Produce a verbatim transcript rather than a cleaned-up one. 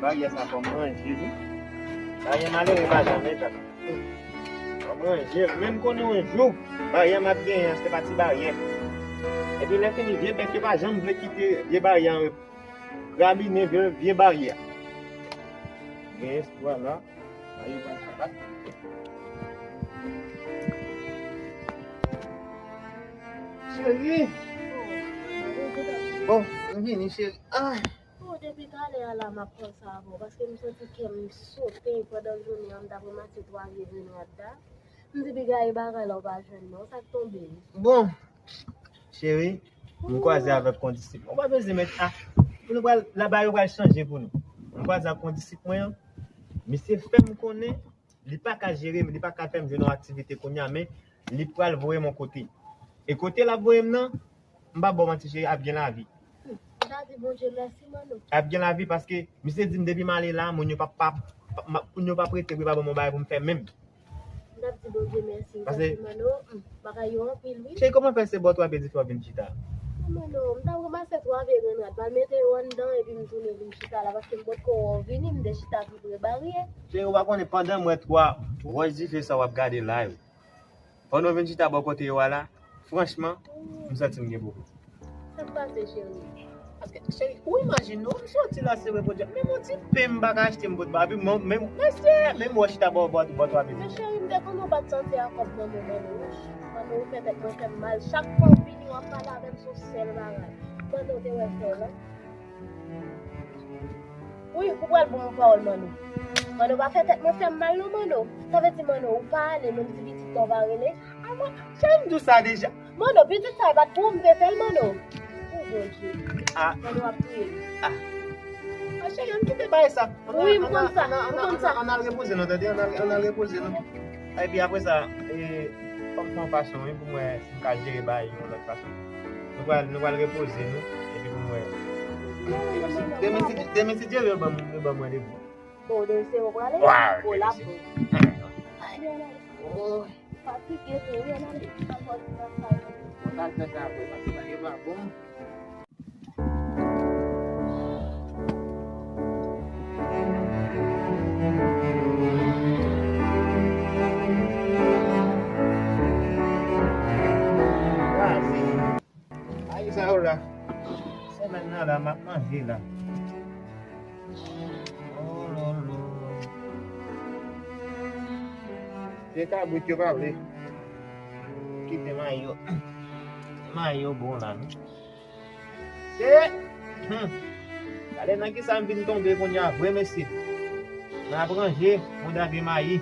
Baryè sa fò m ranje li. Baryè malere pa janm entak. Fò m ranje l. Men m konnen yon jou, baryè m ap genyen an, se pa ti baryè. Epi lè fini, vye bèt yo pa janm vle kite vye baryè an rabinen vye, vye baryè. Gen espwa la. Baryè pa sabat. Cheri. Bon, m vini, cheri. Ah. Oh, depi talè a la, m ap panse avè w, paske m santi kè m sote pandan jounen an, m t ap ranmase twa vye grenn rad la. M di, piga e bagay la, w pa jwenn non, sa k tonbe? Bon, cheri, m kwaze avèk kondisip. Ou pa bezwen met, ah, nou pral, laba yo pral chanje pou nou. M kwaze ak kondisip mwen an. Misye fè m konnen li pa ka jere m, li pa ka fè m jwenn yon aktivite kounye a, men li pral voye m yon kote. E kote l ap voye m nan, m pa ba w manti, cheri, ap gen lavi. Hmm, m ta di Bondye mèsi, Manno. Ap gen lavi paske misye di m depi m ale la, moun yo p ap, p ap, p ap, moun yo p ap rete pou yo pa ban m yon bagay pou m fè menm. M t ap di Bondye mèsi wi, paske Manno, hmm, bagay yo anpil wi. Cheri, kòman fè se bò twa pye di fè w vin chita? Manno, m t ap ranmase twa vye grenn rad, m al mete yo anndan epi m tounen vin chita la, paske m potko wè w vini, m te chita pi pre baryè. Cheri, ou pa konnen pandan m wè twa wòch dife sa w ap gade la yo, pandan w vin chita bò kote yo a la, franchman, m santi m gen pwoblèm. Sa k pase, cheri? Paske, cheri, ou imajine w, m soti la, se repwodui. Menm yon ti pen m pa ka achte m pot ba, epi men, men, mesye, menm wòch chita bò, bò, bò twa pye. Men cheri, m te konnen w pa t santi a kòb nan moman nou, wi. Manno, ou fè tèt mwen fè m mal. Chak fwa w vini, w ap pale avè m sou sèl bagay. Manno, w te wè fè w la. Wi, ou pral ban m yon pawòl, Manno. Manno, pa fè tèt mwen fè m mal non, Manno. Sa vle di, Manno, ou pa ale, menm si pitit la w pa rele. A mwen, cheri, m di w sa deja. Manno, pitit sa e pa t pou ou m te fè l, Manno. O Bondye. Ah. Manno ap touye m. Ah. Ah, cheri, ann kite bagay sa. Wi, m konn sa, m konn sa. Ann al repoze nou, tande, ann al, ann al repoze nou. Epi apre sa, e, fò m fè yon fason, wi, pou m wè si m ka jere bagay yon lòt fason. Nou pral, nou pral repoze nou, epi pou m wè. Demen si, demen si Dye vle, yo ban m, yo ban m randevou. Bon, demen se ou prale? Wa, o, l ap bon. Oh. Fatige tou, wi, ann ale. Ann fè sa apre, paske bagay pa bon. Ay, sa yo la. Semèn nan la, m ap manje la. Oh, lolo. Se kabrit yo pa vle kite mayi yo. Mayi yo bon la, non? Se, hmm. Gade nan kisa m vin tonbe kounye a vre, mesye. Nan ap ranje yon dave mayi.